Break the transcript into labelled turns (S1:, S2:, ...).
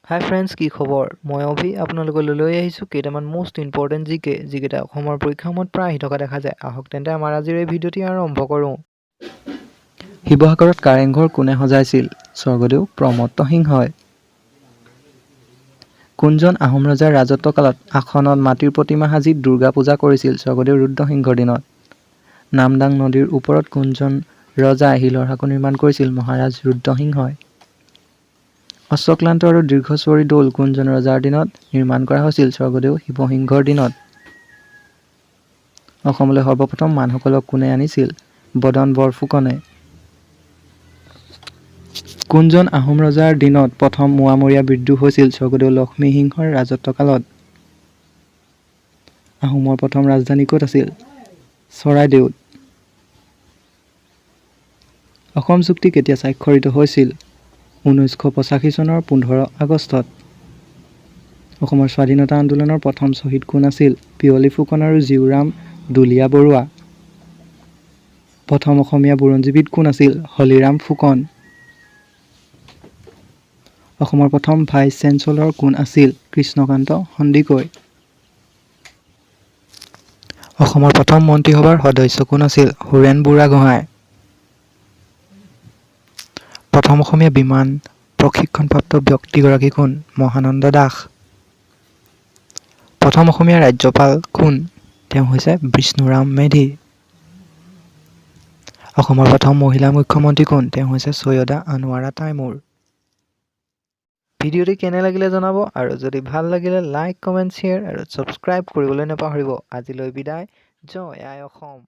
S1: হাই friends, কি খবৰ? মই অভি আপোনালোকলৈ লৈ আহিছোঁ কেইটামান মষ্ট ইম্পৰ্টেণ্ট জিকে, যিকেইটা অসমৰ পৰীক্ষাসমূহত প্ৰায় আহি থকা দেখা যায়। আহক তেন্তে আমাৰ আজিৰ এই ভিডিঅ'টি আৰম্ভ কৰোঁ। শিৱসাগৰত কাৰেংঘৰ কোনে সজাইছিল? স্বৰ্গদেউ প্ৰমত্ত সিংহই। কোনজন আহোম ৰজাৰ ৰাজত্বকালত আসনত মাটিৰ প্ৰতিমা সাজি দুৰ্গা পূজা কৰিছিল? স্বৰ্গদেউ ৰুদ্ৰসিংহৰ দিনত। নামদাং নদীৰ ওপৰত কোনজন ৰজাই শিলৰ সাঁকো নিৰ্মাণ কৰিছিল? মহাৰাজ ৰুদ্ৰসিংহই। অশ্বক্লান্ত আৰু দীৰ্ঘেশ্বৰী দৌল কোনজন ৰজাৰ দিনত নিৰ্মাণ কৰা হৈছিল? স্বৰ্গদেউ শিৱসিংহৰ দিনত। অসমলৈ সৰ্বপ্ৰথম মানসকলক কোনে আনিছিল? বদন বৰফুকনে। কোনজন আহোম ৰজাৰ দিনত প্ৰথম মোৱামৰীয়া বিদ্ৰোহ হৈছিল? স্বৰ্গদেউ লক্ষ্মীসিংহৰ ৰাজত্বকালত। আহোমৰ প্ৰথম ৰাজধানী ক'ত আছিল? চৰাইদেউত। অসম চুক্তি কেতিয়া স্বাক্ষৰিত হৈছিল? 1985 চনৰ 15 আগষ্টত। অসমৰ স্বাধীনতা আন্দোলনৰ প্ৰথম শ্বহীদ কোন আছিল? পিয়লি ফুকন আৰু জীউৰাম দুলীয়া বৰুৱা। প্ৰথম অসমীয়া বুৰঞ্জীবিদ কোন আছিল? হলিৰাম ফুকন। অসমৰ প্ৰথম ভাইচ চেঞ্চেলৰ কোন আছিল? কৃষ্ণকান্ত সন্দিকৈ। অসমৰ প্ৰথম মন্ত্ৰীসভাৰ সদস্য কোন আছিল? সুৰেণ বুঢ়াগোহাঁই। প্ৰথম অসমীয়া বিমান প্ৰশিক্ষণপ্ৰাপ্ত ব্যক্তিগৰাকী কোন? মহানন্দ দাস। প্ৰথম অসমীয়া ৰাজ্যপাল কোন? তেওঁ হৈছে বিষ্ণুৰাম মেধি। অসমৰ প্ৰথম মহিলা মুখ্যমন্ত্ৰী কোন? তেওঁ হৈছে চৈয়দা আনোৱাৰা টাইমূৰ। ভিডিঅ'টি কেনে লাগিলে জনাব আৰু যদি ভাল লাগিলে লাইক, কমেণ্ট, শ্বেয়াৰ আৰু ছাবস্ক্ৰাইব কৰিবলৈ নাপাহৰিব। আজিলৈ বিদায়। জয় আই অসম।